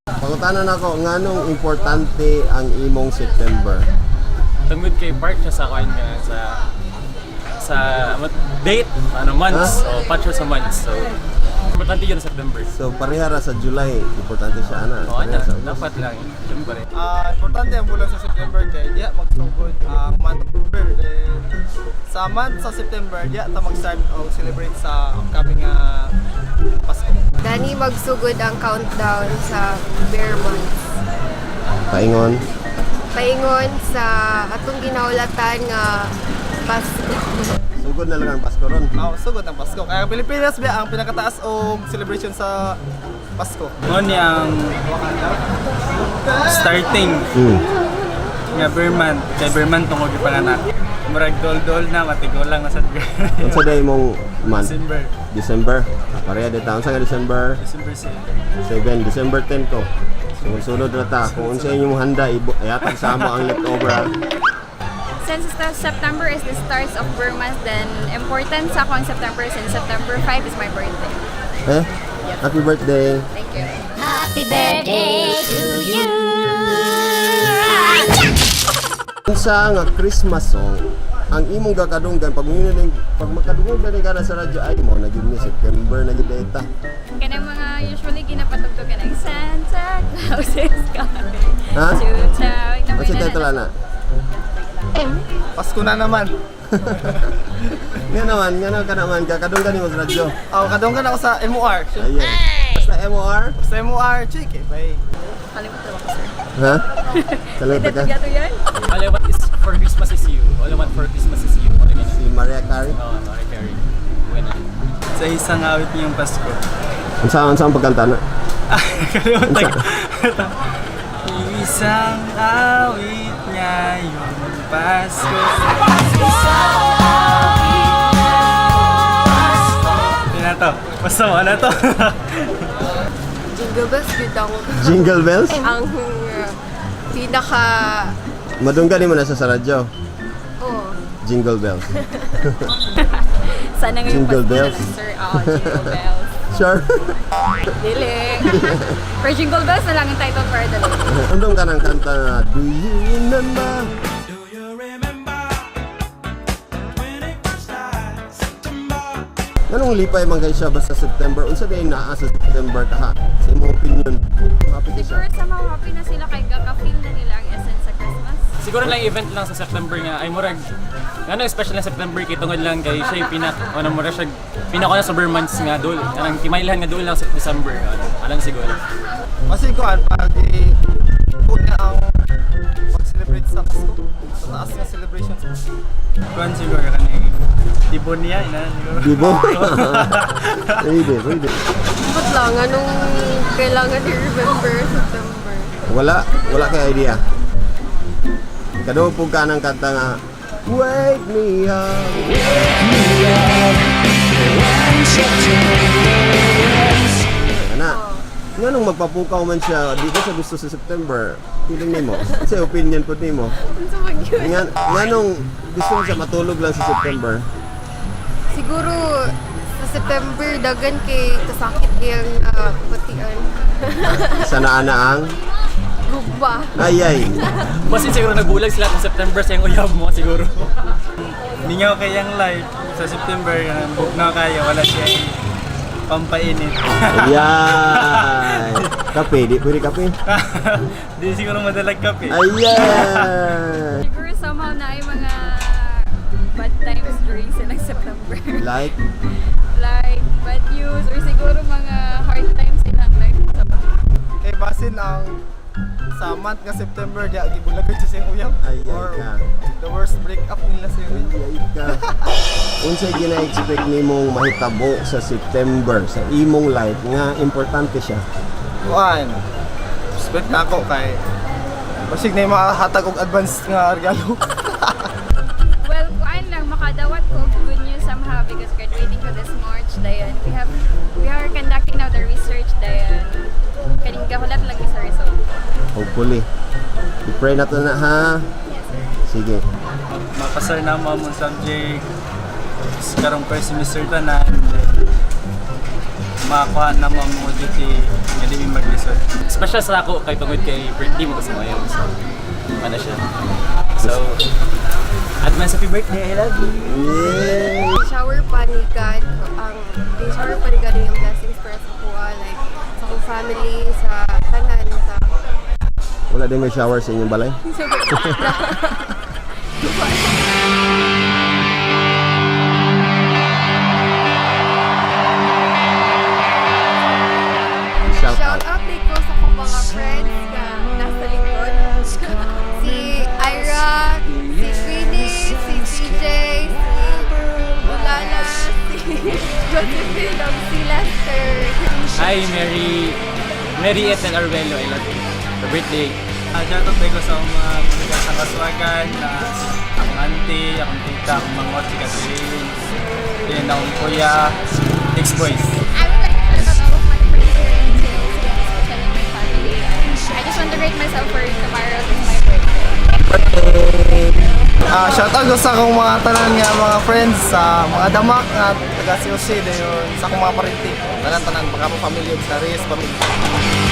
Pangutana nako, nganong importante ang imong September? Tungod kay part siya sa kuan nga sa date, ano, months. Huh? So part siya sa months. So importante yun sa September. So pareha ra sa July, importante siya ana. Oo, Pareha ana, sa August. Dapat lang. Siyempre. Importante ang bulan sa September kay diya magsugod ang month of October. Then, sa month sa September diya ta mag-start og celebrate sa upcoming Pasko. Dani magsugod ang countdown sa ber months. Paingon. Paingon sa atong ginahulatan nga Pasko. Sugod na lang ang Pasko ron. Oh, sugod ang Pasko. Kaya ang Pilipinas biya ang pinakataas og celebration sa Pasko. Mo ang starting nga ber month kay ber month tungod gipanganak. Murag dol-dol na matigulang na sa Unsa day imong month? December. December. Pareha di taon sa nga December. December 7. 7, December 10 ko. So sunod na ta kung unsa inyong handa ihatag sa amo ang leftover, ha. Since the September is the start of ber month, then important sa akong September since September 5 is my birthday. Eh? Happy birthday. Thank you. Happy birthday to you. Unsa nga Christmas song ang imong gakadunggan pag yun pag makadungog na ka na sa radyo, ay mo na gyud ni September na gyud ta? Kanang mga usually ginapatugtog kanang "Santa Claus is coming Ha? to town." Unsa title ana? Pasko na naman. Nga naman ka naman kakadunggan nimo sa radyo. Oh, kadunggan ako sa MOR. Ayun. Basta MOR? Sa MOR, chike, bye. Kalimut na ako, sir. Ha? Kalimut ka? Ito yan. All I want is for Christmas is you. All I want for Christmas is you. Ano ganyan? Si Mariah Carey. Oo, Mariah Carey. Buena. Sa "Isang Awit Ngayong Pasko." Unsa ang pagkanta na? Kalimutan ko. Isang awit ngayong Pasko. Isang awit ngayong Pasko. Hindi na to. Basta mo na to. Jingle Bells gyud ang Jingle Bells? ang pinaka Madunggan nimo na sa radyo. Oh. Jingle Bells. Sana ngayong Jingle Pasko na Bells. lang, sir. Oo, Jingle Bells. Sure. Dili. For Jingle Bells na lang ang title for the day. Undong ka ng kanta na "Do You Remember?" Do you remember 21st night, September? Nganong lipay man kay siya basta September? Unsa kay naa sa September kaha? Sa imong opinion. Happy kay siya. Siguro sa mga happy na sila kay kaka-feel na nila ang essence sa Christmas. Siguro lang event lang sa September nga ay murag ano special na September kay tungod lang kay siya yung pinak ano murag siya pinaka na sa ber months nga dul anang kimailhan nga dul lang sa December, ano alam siguro. Kasi kuan pag niya ang pag-celebrate sa Pasko. Sa taas nga celebration sa Pasko. Kuan siguro kani Tibon niya, ina siguro. Di ba? Pwede, pwede. Dapat lang anong kailangan i-remember September? Wala, wala kay idea. Kadungog po ka ng kanta nga "Wake Me Up." Wake me up when September. Ana. Nganong magpapukaw man siya, di ko siya gusto sa September. Feeling nimo? Sa opinion po nimo. Unsa man yun? Nganong gusto mo siya matulog lang sa September? Siguro sa September dagan kay kasakit iyang patian. Sa naa na ang Gugma. Ay ay. Basin siguro nagulag sila kung September sa iyong uyab mo siguro. Mingaw kay ang life sa September, bugnaw kayo, wala siya pampainit. Ayay. Kape, di pwede kape. Di siguro madalag kape. Ayay. Siguro somehow na ay mga bad times during silang September. Like Like bad news or siguro mga hard times silang life. So, Kay basin ang sa month nga September diya gibulagan siya sa iyong uyab. Ay, ay, Or ka. the worst breakup nila sa iyong uyab. Ayay ka. Unsay gina-expect nimong mahitabo sa September sa imong life nga importante siya? Kuan. Respect na ako kay basig na yung makahatag og advance nga regalo. Well, kuan lang makadawat ko og good news somehow because graduating ko this March dayon. We are conducting now the research dayon. Kaning gahulat lang mi sa result. Hopefully. I-pray na to na ha. Yes, sir. Sige. Mapasar na mo among subject. Tapos karong first semester tanan. Then, Makakuha na mo ang mga duty nga di mi maglisod. Special sa ako kay tungod kay birthday mo kasi ngayon. So, ano siya. So, advance happy birthday. I love you. Yay! Shower pa ni God ang shower pa ni God yung blessings para sa kuha, like sa akong family, sa tanan, sa Wala din may shower sa inyong balay? Shout Shout out. out din ko sa akong mga friends na nasa likod. Si Ira, si Queenie, si CJ, si Ulala, si Josephine, ug si Lester. Hi, Mary. Mary Ethel Arvelo. I love you. Happy birthday. Shout out ko sa mga mga sa Kaswagan, na akong auntie, akong tita, akong mangot, si Catherine, then akong kuya, ex-boys. I would like to shout out all of my friends here in COC and especially my family. And I just want to greet myself for tomorrow is my birthday. Shout out ko sa akong mga tanan nga mga friends sa mga damak nga taga COC dayon sa akong mga parinti. Tanan-tanan baka mo pamilya sa Reyes pamilya.